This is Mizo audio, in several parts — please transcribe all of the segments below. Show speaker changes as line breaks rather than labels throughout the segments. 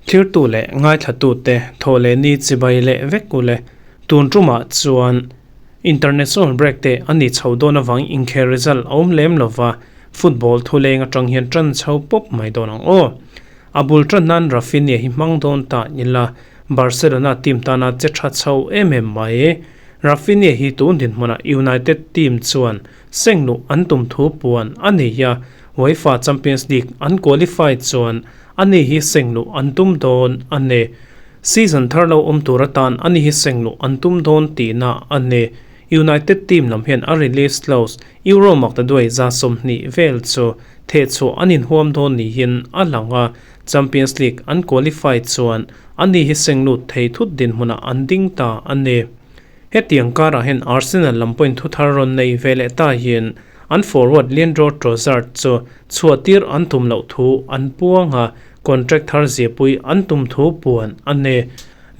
Thirtu leh ngaithlatute thaw leh ni chibai leh vek u le. Tun tumah chuan international break te a ni chho dawn avang inkhel result a awm lem lova, football thuleng atang hian tan chho pawp mai dawn ang aw. A bul tan nan Raphinha hi hmang dawn ta ila Barcelona team tana che tha chho em em mai. Raphinha hi tun dinhmunah United team chuan seng luh an tum thu puan a nei a, UEFA Champions League an qualify chuan ani hi seng luh an tum dawn a ni. Season thar lo awm tur atan ani hi seng luh an tum dawn tihna a ni. United team lam hian a release clause Euro maktaduai 120 vel chu thehchhuah an inhuam dawn niin a lang a, Champions League an qualify chuan ani hi seng lut thei thut dinhmunah an ding ta a ni. Hetiang karah hian Arsenal lam pawhin thuthar rawn nei ve leh ta hian an forward Leandro Trossard chu chhuahtir an tum loh thu an puang a, contract thar ziahpui an tum thu puan a ni.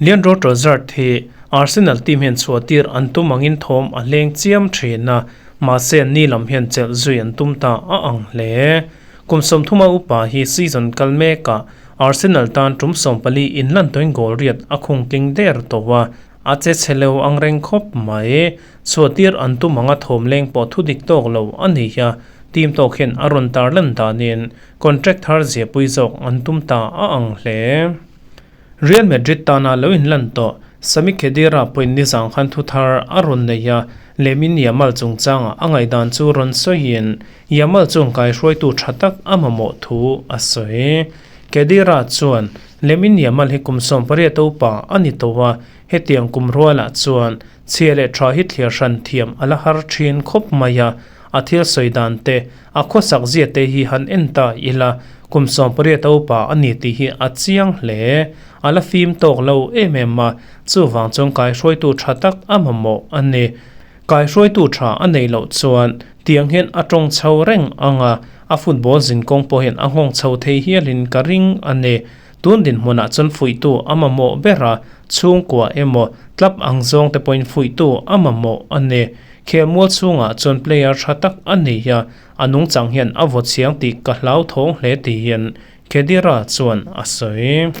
Leandro Trossard hi Arsenal team hian chhuahtir an tum angin thawm a hleng chiam thin a, mahse an ni lam hian chelh zui an tum ta a ang hle. Kum 30 a upa hi season kal mekah Arsenal tan tum 14 inlan tawhin goal riat a khung tling der tawh a, A che chhe lo ang reng khawp mai. Chhuahtir an tum anga thawm leng pawh thu dik tawk lo a ni a, team tawk hian a rawn tar lan danin contract thar ziahpui zawk an tum ta a ang hle. Real Madrid tana lo inlan tawh Sami Khedira pawhin nizang khan thu thar a rawn nei a, Lamine Yamal chungchanga a ngaihdan chu rawn sawiin Yamal chuan kaihruaitu tha tak a mamawh thu a sawi. Khedira chuan Lamine Yamal hi kum 18 upa a ni tawh a, hetiang kum rualah chuan chhia leh tha hi thliar hran thiam a la har thin khawp mai a, a thil sawi dan te, a khawsak zia te hi han en ta ila, kum 18 upa a ni tih hi a chiang hle. A la fim tawk lo em em a, chuvang chuan kaihruaitu tha tak a mamawh a ni. Kaihruaitu tha a neih loh chuan tiang hian a tawng chho reng ang a, a football zinkawng pawh hian a nghawng chho thei hialin ka ring a ni. Tun dinhmunah chuan fuihtu a mamawh ber a, chhungkua emaw club ang zawng te pawhin fuihtu a mamawh a ni. Khelmual chhungah chuan player tha tak a ni a, a nungchang hian a vaw chiang tih ka hlauthawng hle tiin Khedira chuan a sawi.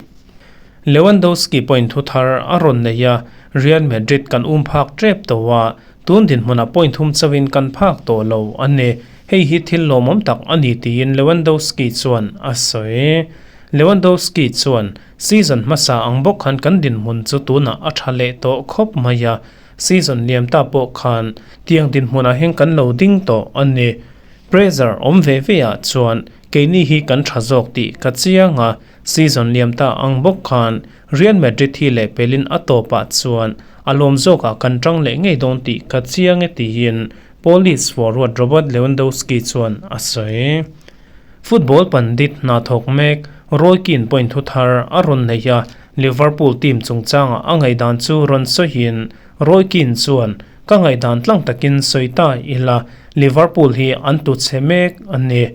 Lewandowski pawhin thu thar a rawn nei a, Real Madrid kan um phak tep tawh a, tun dinhmunah point thum chauhin kan phak tawh lo a ni. Hei hi thil lawmawm tak a ni tiin Lewandowski chuan a sawi. Lewandowski chuan, Season hmasa ang bawk khan kan dinhmun chu tunah a tha leh tawh khawp mai a, season liam ta pawh khan tiang dinhmunah hian kan lo ding tawh a ni. Pressure awm ve ve ah chuan keini hi kan tha zawk tih ka chiang a, season liam ta ang bawk khan Real Madrid hi leh pelin a tawpah chuan a lawm zawkah kan tang leh ngei dawn tih ka chiang e tiin Polish forward Robert Lewandowski chuan a sawi. Football pandit hna thawk mek Roy Keane point thu thar a rawn nei a, Liverpool team chungchangah a ngaihdan chu rawn sawiin Roy Keane chuan, Ka ngaihdan tlang takin sawi ta ila, Liverpool hi an tu chhe mek a ni.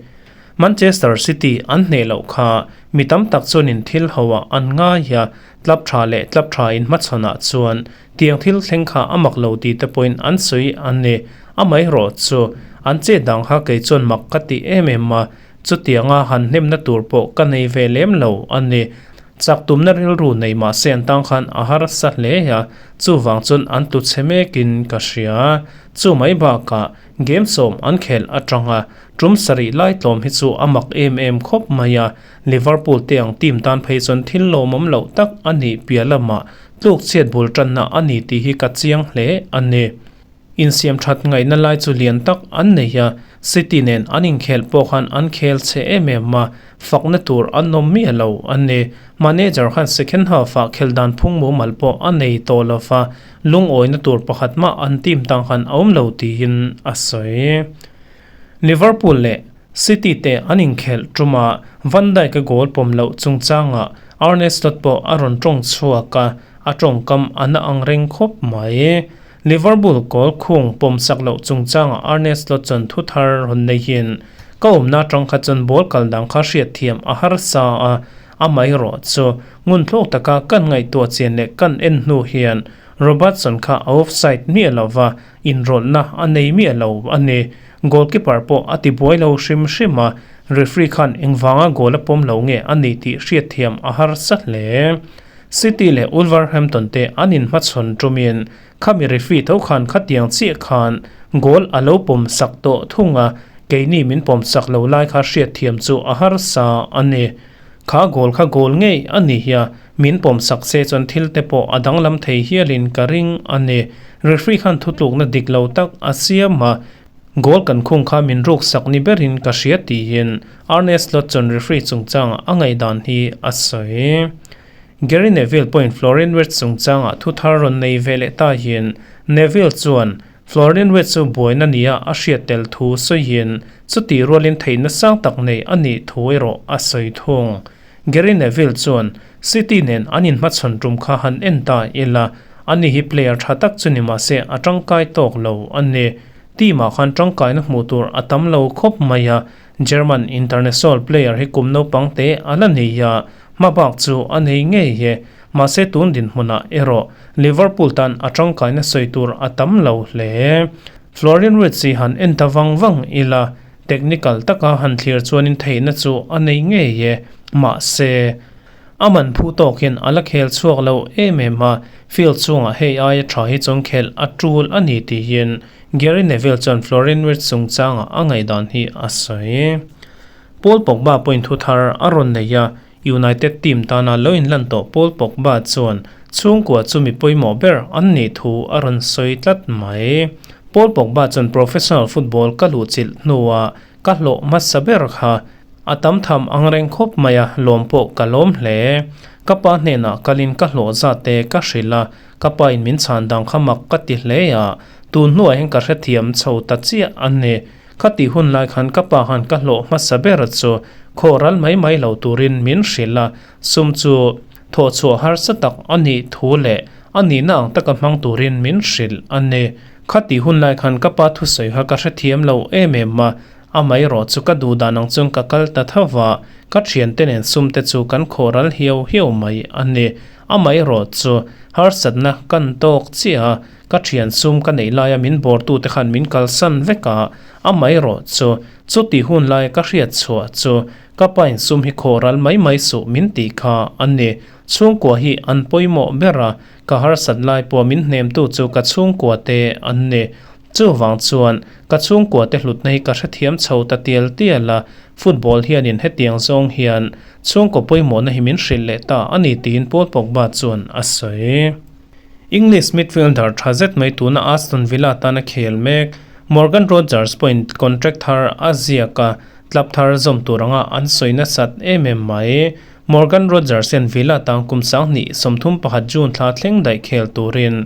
Manchester City an hneh loh kha mi tam tak chuanin thil hoah an ngai a, club tha leh club tha in hmachhawnah chuan tiang thil thleng kha a mak lo ti te pawhin an sawi a ni. Amaherawh chu an chet dang kha kei chuan mak ka ti em em a, chutianga han hnemna tur pawh ka nei ve lem lo a ni. Chak tumna rilru nei mahse an tang khan a harsa hle a, chuvang chuan an tu chhe mekin ka hria. Chu mai bakah game sawm an khelh atanga tum sarih lai tlawm hi chu a mak em em khawp mai a, Liverpool te ang team tan phei chuan thil lawmawm loh tak a nih piah lamah tluk chhiat bul tanna a ni tih hi ka chiang hle a ni. Insiam that ngaihna lai chu lian tak an nei a, City nen an inkhelh pawh khan an khel chhe em em a, fakna tur an awm miah lo a ni. Manager khan second half-ah khel dan phung mumal pawh a nei tawh lo va, lungawina tur pakhat mah an team tang khan a awm lo tiin a sawi. Liverpool leh City te an inkhelh ṭuma Van Dijk-a goal pawm loh chungchangah Arne Slot pawh a rawn ṭawng chhuak a, a ṭawngkam a na ang reng khawp mai. Liverpool goal khung pawm sak loh chungchangah Arne Slot chuan thu thar rawn neihin, Ka awmna aṭang kha chuan ball kal dang kha hriatthiam a harsa a, amaherawh chu ngunthlawk taka kan ngaihtuah chian leh kan en hnu hian Robertson kha a offside miah lo va, inrawlhna a nei miah lo a ni. Goalkeeper pawh a tibuai lo hrim hrim a, referee khan engvanga goal a pawm lo nge a nih tih hriatthiam a harsa hle. City leh Wolverhampton te an inhmachhawn tumin khami referee tho khan khatiang chiah khan goal a lo pawm sak tawh thung a, keini min pawm sak lo lai kha hriatthiam chu a harsa a ni. Kha goal kha goal ngei a ni hi a, min pawm sak se chuan thil te pawh a danglam thei hialin ka ring a ni. Referee khan thutlukna dik lo tak a siam a, goal kan khung kha min ruk sak ni berin ka hria tiin Arne Slot chuan referee chungchangah a ngaihdan hi a sawi. Gary Neville pawhin Florian Wirtz chungchangah thu thar rawn nei ve leh ta hian Neville chuan Florian Wirtz chu buaina nia a hriat tel thu sawiin chutih rualin theihna sang tak nei a nih thu erawh a sawi thung. Gary Neville chuan City nen an inhmachhawn tum kha han en ta ila, ani hi player tha tak chu ni mahse a tangkai tawk lo a ni. Team ah khan tangkaina hmuh tur a tam lo khawp mai a, German international player hi kum naupang te a la nei a, hmabak chu a nei ngei e. Mahse tun dinhmunah erawh Liverpool tan a tangkaina sawi tur a tam lo hle. Florian Wirtz hi han en ta vang vang ila, technical taka han thlir chuanin theihna chu a nei ngei e. Mahse, a man phu tawk hian a la khel chhuak lo em em a, field chungah hei aia tha hi chuan khelh a tul a ni tiin Gary Neville chuan Florian Wirtz chungchangah a ngaihdan hi a sawi. Paul Pogba pawhin thu thar a rawn nei a, United team tana lo inlan tawh Paul Pogba chuan chhungkua chu mi pawimawh ber an nih thu a rawn sawi tlat mai. Paul Pogba chuan professional football ka luhchilh hnuah ka hlawh hmasa ber kha a tam tham ang reng khawp mai a, lawm pawh ka lawm hle. Ka pa hnenah kalin ka hlawh zat te ka hrilh a, ka pa in min chhan dang kha mak ka ti hle a, tun hnuah hian ka hrethiam chho ta chiah a ni. Khatih hun lai khan ka pa khan ka hlawh hmasa ber chu khaw ral mai mai lo turin min hrilh a, sum chu thawhchhuah harsa tak a nih thu leh a nihna ang taka hmang turin min hrilh a ni. Khatih hun lai khan ka pa thusawi kha ka hrethiam lo em em a, amaherawh chu ka duh dan ang chuan ka kal ta tho va, ka thiante nen sum te chu kan khaw ral hiau hiau mai a ni. Amaherawh chu harsatna kan tawk chiah a, Ka thian sum ka neih laia min bawrtute khan min kalsan vek a, amaherawh chu chuti hun laia ka hriat chhuah chu ka pain sum hi khaw ral mai mai suh min tih kha a ni. Chhungkua hi an pawimawh ber a, ka harsat lai pawh min hnemtu chu ka chhungkua te an ni. Chuvang chuan ka chhungkua te hlutna hi ka hrethiam chho ta tial tial a, football hianin hetiang zawng hian chhungkaw pawimawhna hi min hrilh leh ta a ni tiin Paul Pogba chuan a sawi. English midfielder tha zet mai tuna Aston Villa tana khel mek Morgan Rogers pawhin contract thar a ziak a, club thar zawm tur anga an sawi nasat em em mai. Morgan Rogers hian Villa tang kum 2031 June thla thleng daih khel turin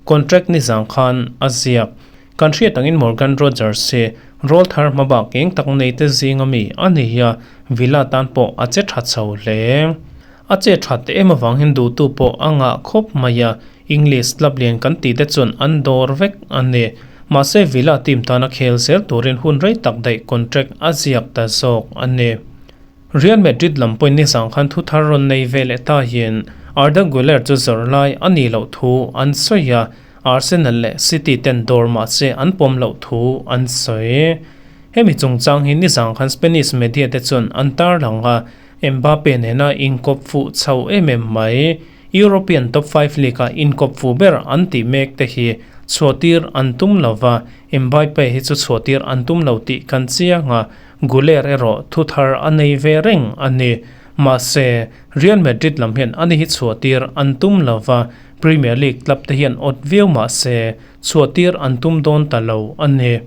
contract nizang khan a ziak. Kan hriat angin Morgan Rogers hi role thar hmabak eng tak nei te zinga mi a ni a, Villa tan pawh a che tha chho hle. A che that em avang hian duhtu pawh a ngah khawp mai a, English club lian kan tih te chuan an dawr vek a ni. Mahse Villa team tana khel zel turin hun rei tak daih contract a ziak ta zawk a ni. Real Madrid lam pawhin nizang khan thu thar rawn nei ve leh ta hian Arda Guler chu zawrh lai a nih loh thu an sawi a, Arsenal leh City ten dawr mahse an pawm loh thu an sawi. Hemi chungchang hi nizang khan Spanish media te chuan an tarlang a, Mbappe nena inkawp fuh chho em em mai. European top five league-ah inkawp fuh ber an tih mek te hi chhuahtir an tum lo va, Mbappe hi chu chhuahtir an tum lo tih kan chiang a, Guler erawh thu thar a nei ve reng a ni. Mahse, Real Madrid lam hian ani hi chhuahtir an tum lo va, Premier League club te hian awt viau mahse, chhuahtir an tum dawn ta lo a ni.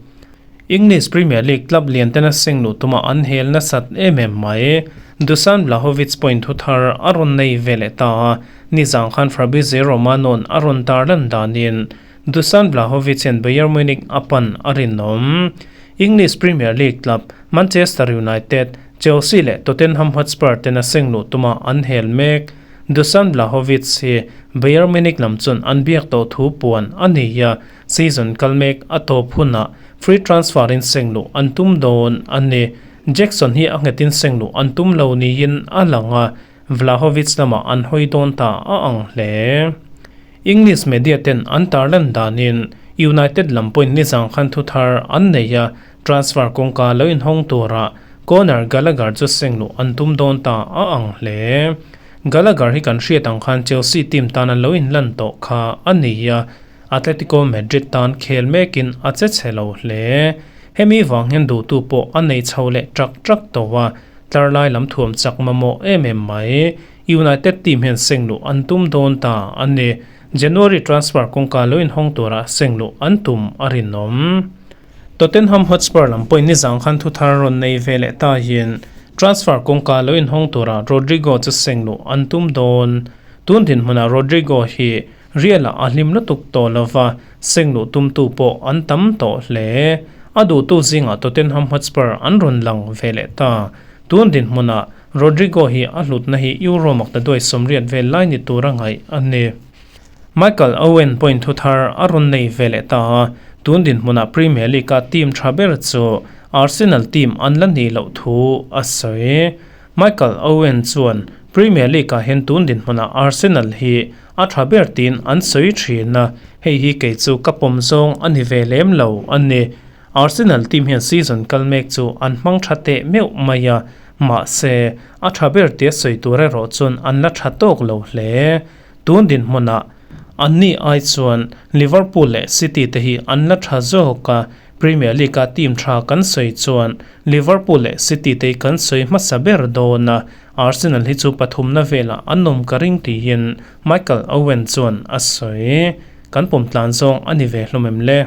English Premier League club lian tena seng luh tuma an hel nasat em em mai. Dusan Vlahovic pawhin thu thar a rawn nei ve leh ta a, nizang khan Fabrizio Romano-a'n a rawn tarlan danin Dusan Vlahovic hian Bayern Munich a pan a rinawm. English Premier League club Manchester United, Chelsea leh Tottenham Hotspur tena seng luh tuma an hel mek. Dusan Vlahovic hi Bayern Munich lam chuan an biak tawh thu puan a ni a, Season kal mek a tawp hunah free transfer in seng luh an tum dawn a ni. Jackson hi a nghetin seng luh an tum lo niin a lang a, Vlahovic lamah an hawi dawn ta a ang hle. English media ten an tarlan danin United lam pawhin nizang khan thu thar an nei a. Transfer kawngka lo inhawng turah Conor Gallagher chu seng luh an tum dawn ta a ang hle. Gallagher hi kan hriat ang khan Chelsea team tana lo inlan tawh kha a ni a, Atletico Madrid tan khel mekin a che chhe lo hle. Hemi vang hian duhtu pawh a nei chho leh ṭak ṭak tawh a, tlar lai lam thuam chak mamawh em em mai. United team hian seng luh an tum dawn ta a ni. January transfer kawngka lo inhawng tura seng luh an tum a rinawm. Tottenham Hotspur lam pawhin nizang khan thu thar rawn nei ve leh ta hian transfer kawngka lo inhawng tura Rodrigo chu seng luh an tum dawn. Tun dinhmunah Rodrigo hi Real-ah a hlim lutuk tawh lova, seng luh tumtu pawh an tam tawh hle. A duhtu zingah Tottenham Hotspur an rawn lang ve leh ta. Tun dinhmunah Rodrigo hi a hlutna hi Euro maktaduai 80 vel lai ni tura ngaih a ni. Michael Owen pawhin thu thar a rawn nei ve leh ta a, tun dinhmunah Premier League-a team tha ber chu Arsenal team an la nih loh thu a sawi. Michael Owen chuan Premier League-ah hian tun dinhmunah Arsenal hi a tha ber tiin an sawi thin a, hei hi kei chu ka pawm zawng a ni ve lem lo a ni. Arsenal team hian season kal mek chu an hmang tha teh meuh mai a, mahse a tha ber tia sawi tur erawh chuan an la tha tawk lo hle. Tun dinhmunah anni ai chuan Liverpool leh City te hi an la tha zawk a, Premier League-a team tha kan sawi chuan Liverpool leh City te hi kan sawi hmasa ber dawn a, Arsenal hi chu pathumna velah an awm ka ring tiin Michael Owen chuan a sawi. Kan pawm tlan zawng a ni ve hlawm em le?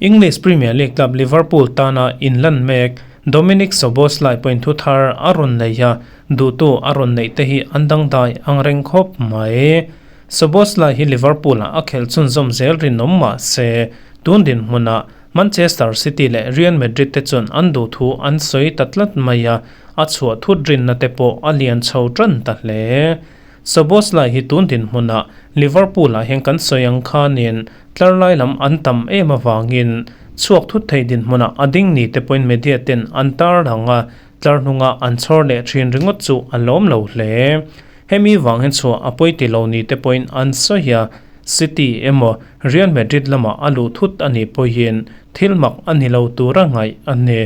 English Premier League club Liverpool tana inlan mek Dominik Szoboszlai pawhin thu thar a rawn nei a, Duhtu a rawn neih te hi an dangdai ang reng khawp mai. Szoboszlai hi Liverpool-ah a khelh chhunzawm zel rinawm mah se, tun dinhmunah Manchester City leh Real Madrid te chuan an duh thu an sawi ta tlat mai a, a chhuah thut rinna te pawh a lian chho tan ta hle. Szoboszlai hi tun dinhmunah Liverpool-ah hian kan sawi ang khanin tlar lai lam an tam em avangin chhuak thut thei dinhmunah a ding ni te pawhin media ten an tarlang a, Tlar hnunga an chhawr leh thin ringawt chu a lawm lo hle. Hemi vang hian chhuah a pawi ti lo ni te pawhin an sawi a, City emaw Real Madrid lamah a luh thut a nih pawhin thil mak a ni lo tura ngaih a ni.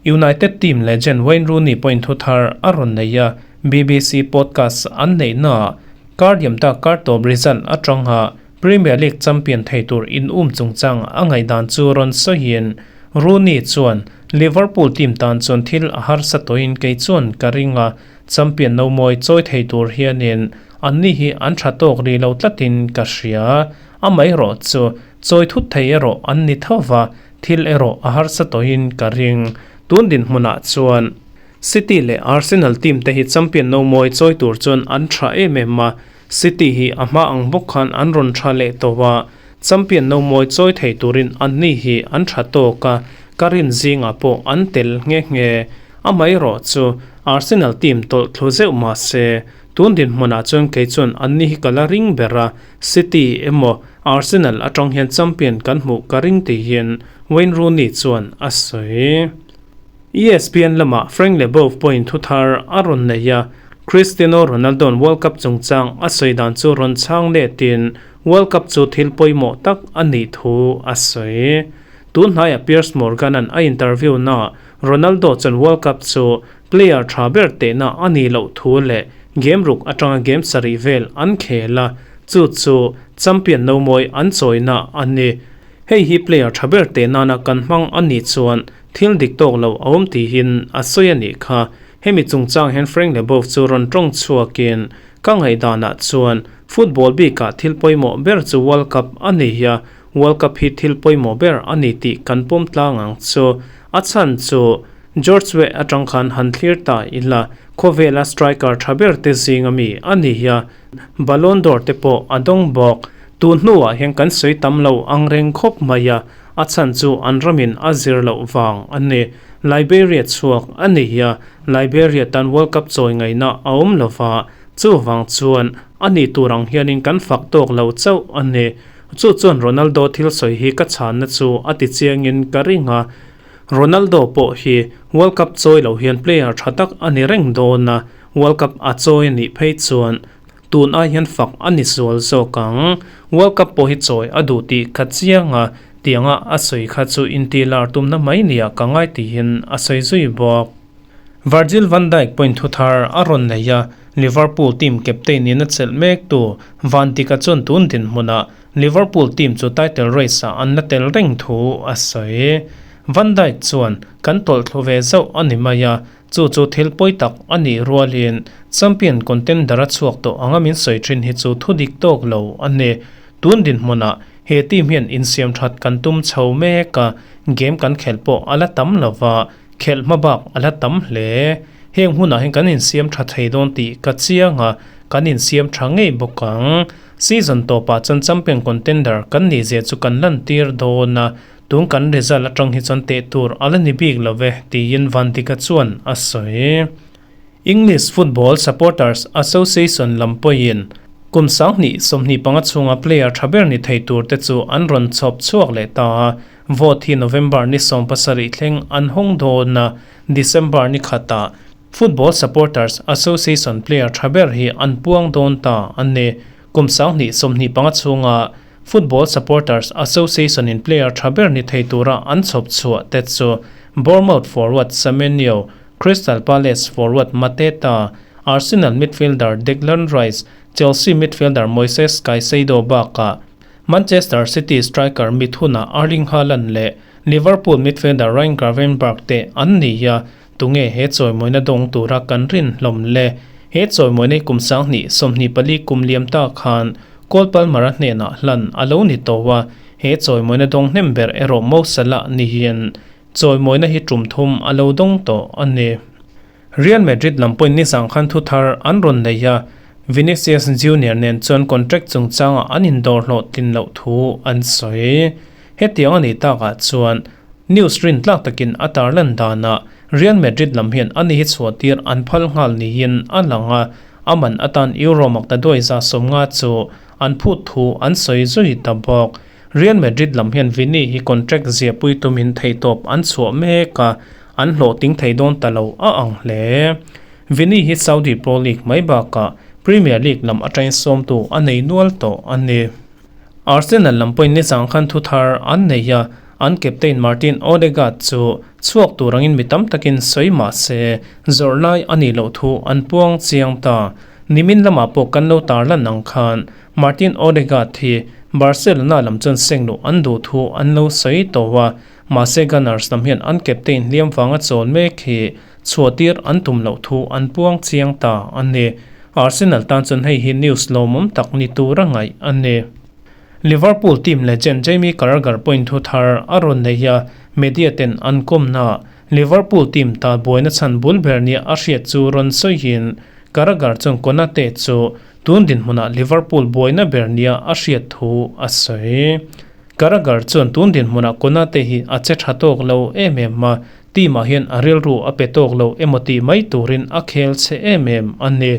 United team legend Wayne Rooney pawhin thu thar a rawn nei a, BBC podcast an neihnaah kar liam ta kar tawp result atanga Premier League champion thei tur in um chungchang a ngaihdan chu rawn sawiin Rooney chuan, Liverpool team tan chuan thil a harsa tawhin kei chuan ka ring a, champion no mawi chawi thei tur hianin anni hi an tha tawk rih lo tlatin ka hria. Amaherawh chu chawi thut thei erawh an ni tho va, thil erawh a harsa tawhin ka ring. Tun dinhmunah chuan City leh Arsenal team te hi champion no mawi chawi tur chuan an tha em em a, City hi a hma ang bawk khan an rawn tha leh tawh a, champion no mawi chawi thei turin anni hi an tha tawk a, ka rin zingah pawh an tel nghe nghe. Amaherawh chu Arsenal team tawlh thlu zeuh mah se, tun dinhmunah chuan kei chuan anni hi ka la ring ber a, City emaw Arsenal atang hian champion kan hmuh ka ring tihin Wayne Rooney chuan a sawi. ESPN lamah Frank Leboeuf pawhin thu thar a rawn nei a, Cristiano Ronaldo-a'n World Cup chungchang a sawi dan chu rawn chhang letin World Cup chu thil pawimawh tak a nih thu a sawi. Tun hnaiah Piers Morgan-a'n a interview naah Ronaldo chuan World Cup chu player tha ber tehna a nih loh thu leh game ruk atanga game sarih vel an khel a, chu chu champion no mawi an chawina a ni. Hei hi player tha ber teh nana kan hmang a nih chuan thil dik tawk lo a awm tihin a sawi a nih kha. Hemi chungchang hian Frank Leboeuf chu rawn tawng chhuakin, Ka ngaihdanah chuan football bikah thil pawimawh ber chu World Cup a ni a, World Cup hi thil pawimawh ber a ni tih kan pawm tlang ang chu. A chhan chu George Weah atang khan han thlir ta ila, khawvela striker tha ber te zinga mi a ni a, Ballon d'Or te pawh a dawng bawk. Tun hnuah hian kan sawi tam lo ang reng khawp mai a, a chhan chu an ramin a zir loh vang a ni. Liberia chhuak a ni a, Liberia tan World Cup chawi ngaihna a awm lo va, chuvang chuan a nih tur ang hianin kan fak tawk lo chauh a ni. Chu chuan Ronaldo thil sawi hi ka chhanna chu a ti chiangin ka ring a, Ronaldo pawh hi World Cup chawi lo hian player tha tak a ni reng dawn a, World Cup a chawi a nih phei chuan tun ai hian fak a ni sual zawk ang. World Cup pawh hi chawi a duh tih ka chiang a, Tianga a sawi kha chu intihlar tumna mai nia ka ngai tiin a sawi zui bawk. Virgil van Dijk pawhin thu thar a rawn nei a, Liverpool team captain in a chelh mek tu Van Dijk-a chuan tun dinhmunah Liverpool team chu title race-ah an la tel reng thu a sawi. Van Dijk chuan, Kan tawlhthlu ve zauh a ni mai a, chu chu thil pawi tak a nih rualin champion contender a chhuak tawh anga min sawi thin hi chu thu dik tawk lo a ni. Tun dinhmunah he team hian insiam that kan tum chho mek a, game kan khelh pawh a la tam lo va, Khelh hma bak a la tam hle. Heng hunah hian kan insiam tha thei dawn tih ka chiang a, kan insiam tha ngei bawk ang. Season tawpah chuan champion contender kan nih zia chu kan lantir dawn a, tun kan result atang hi chuan teh tur a la ni bik lo ve, tiin Van Dijk-a chuan a sawi. English Football Supporters Association lam pawhin kum 2025 chhunga player tha ber ni thei tur te chu an rawn chhawp chhuak leh ta a, vote hi November ni 17 thleng an hawng dawn a, December ni khatah Football Supporters Association player tha ber hi an puang dawn ta a ni. Kum 2025 chhunga Football Supporters Association in player tha ber ni thei tura an chhawp chhuah te chu Bournemouth forward Semenyo, Crystal Palace forward Mateta, Arsenal midfielder Declan Rice, Chelsea midfielder Moises Caicedo bakah Manchester City striker Mithuna Erling Haaland leh Liverpool midfielder Ryan Gravenberch te an ni a, tunge he chawimawina dawng tura kan rin hlawm le? He chawimawina hi kum 2024 kum liam ta khan Cole Palmer-a hnenah hlan a lo ni tawh a, he chawimawina dawng hnem ber erawh Mo Salah niin Chawimawina hi tum thum a lo dawng tawh a ni. Real Madrid lam pawhin nizang khan thu thar an rawn nei a, Vinicius Junior nen chuan contract chungchangah an indawr hlawhtlin loh thu an sawi. Hetiang a nih takah chuan news rintlak takin a tarlan danah Real Madrid lam hian ani hi chhuahtir an phal nghal niin a lang a, a man atan Euro maktaduai 150 chu an phut thu an sawi zui ta bawk. Real Madrid lam hian Vini hi contract ziahpui tumin theihtawp an chhuah mek a, an hlawhtling thei dawn ta lo a ang hle. Vini hi Saudi Pro League mai bakah Premier League lam atangin sawmtu a nei nual tawh a ni. Arsenal lam pawhin nizang khan thu thar an nei a, an captain Martin Odegaard chu chhuak tur angin mi tam takin sawi mah se zawrh lai a nih loh thu an puang chiang ta. Nimin lamah pawh kan lo tarlan ang khan Martin Odegaard hi Barcelona lam chuan seng luh an duh thu an lo sawi tawh a, mahse Gunners lam hian an captain hliam vanga chawl mek hi chhuahtir an tum loh thu an puang chiang ta a ni. Arsenal tan chuan hei hi news lawmawm tak ni tura ngaih a ni. Liverpool team legend Jamie Carragher pawhin thu thar a rawn nei a, media ten an kawmna Liverpool team ta buaina chhan bul ber nia a hriat chu rawn sawiin Carragher chuan Konate chu Tun dinhmunah Liverpool buaina ber nia a hriat thu a sawi. Carragher chuan tun dinhmunah Konate hi a che tha tawk lo em em a, team ah hian a rilru a pe tawk lo emaw tih mai turin a khel che em em a ni.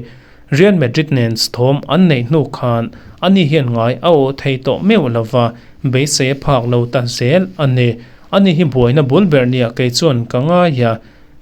Real Madrid nen thawm an neih hnu khan ani hian ngai a awh thei tawh meuh lova, beisei a phak lo ta zel a ni. Ani hi buaina bul ber nia kei chuan ka ngai a.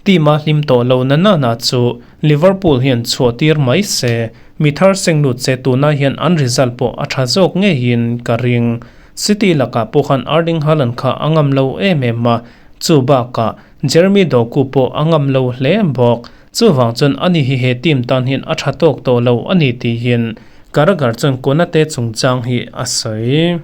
Team a hlim tawh lo na na na chu Liverpool hian chhuahtir mai se, mi thar seng lut se tunah hian an result pawh a tha zawk ngeiin ka ring. City lakah pawh khan Erling Haaland kha a ngam lo em em a, chu bakah Jeremy Doku pawh a ngam lo hle bawk. Chuvang chuan ani hi he team tan hian a tha tawk tawh lo a ni tiin Carragher chuan Konate chungchang hi a sawi.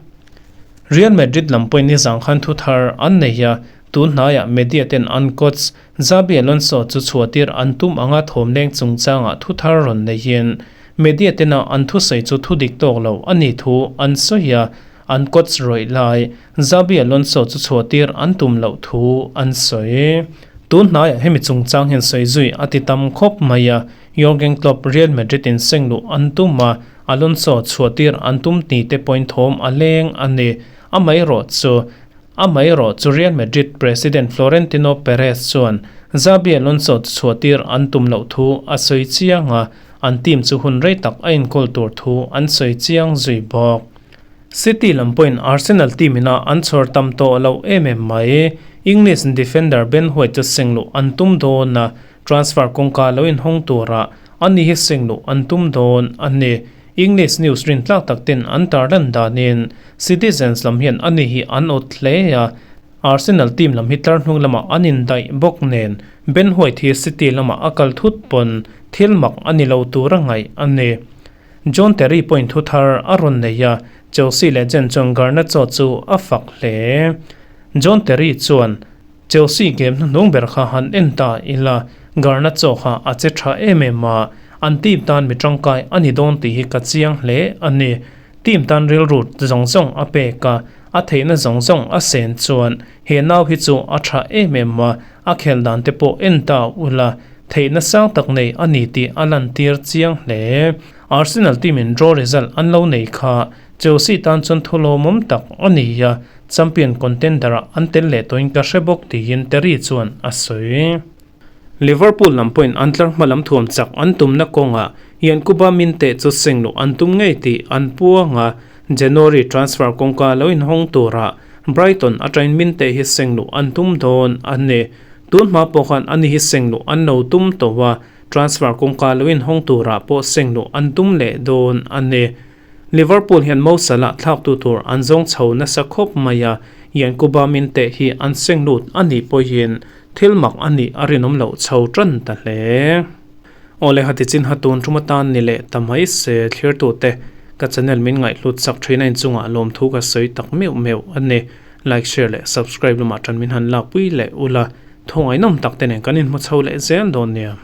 Real Madrid lam pawhin nizang khan thu thar an nei a, Tun hnaiah media ten an coach Xabi Alonso chu chhuahtir an tum anga thawmleng chungchangah thu thar rawn neihin media tena an thusawi chu thu dik tawk lo a nih thu an sawi a, an coach rawih lai Xabi Alonso chu chhuahtir an tum loh thu an sawi. Tun hnaiah hemi chungchang hian sawi zui a ti tam khawp mai a, Jurgen Klopp Real Madrid in seng luh an tum a, Alonso chhuahtir an tum ni te pawhin thawm a leng a ni. Amaherawh chu Amaherawh chu Real Madrid president Florentino Perez chuan Xabi Alonso chu chhuahtir an tum loh thu a sawi chiang a, an team chu hun rei tak a inkawl tur thu an sawi chiang zui bawk. City lam pawhin Arsenal team ina an chhawr tam tawh loh em em mai. English defender Ben White chu seng luh an tum dawn a, transfer kawngka lo inhawng turah ani hi seng luh an tum dawn a ni. English news rintlak tak ten an tarlan danin Citizens lam hian ani hi an awt hle a, Arsenal team lam hi tlar hnung lamah an indaih bawk nen Ben White hi City lamah a kal thut pawn thil mak a ni lo tur a ngaih a ni. John Terry pawhin thu thar a rawn nei a, Chelsea legend chuan Garnacho chu a fak hle. John Terry chuan, Chelsea game hnuhnung ber kha han en ta ila, Garnacho kha a che tha em em a, an team tan mi tangkai a ni dawn tih hi ka chiang hle a ni. Team tan rilru zawng zawng a pek a, a theihna zawng zawng a sen chuan he nau hi chu a tha em em a, a khel dan te pawh en ta ula, theihna sang tak nei a ni tih a lantir chiang hle. Arsenal team in draw result an lo nei kha Chelsea tan chuan thu lawmawm tak a ni a, champion contender ah an tel leh tawhin ka hre bawk tiin Terry chuan a sawi. Liverpool lam pawhin an tlar hma lam thuam chak an tumna kawngah Yankuba Minteh chu seng luh an tum ngei tih an puang a, January transfer kawngka lo inhawng turah Brighton atangin Minteh hi seng luh an tum dawn a ni. Tun hma pawh khan ani hi seng luh an lo tum tawh a, transfer kawngka lo inhawng turah pawh seng luh an tum leh dawn a ni. Liverpool hian Mo Salah thlaktu tur an zawng chho nasa khawp mai a, Yankuba Minteh hi an seng lut a nih pawhin thil mak a nih a rinawm loh chho tan ta hle. Awle hati chin ha tun tum atan ni leh ta mai se thlirtute ka channel min ngaihhlut chak thin a inchungah lawmthu ka sawi tak meuh meuh a ni. Like, share leh subscribe lamah tan min han lakpui leh ula, thawngaihnawm tak te nen kan inhmu chho leh zel dawn nia.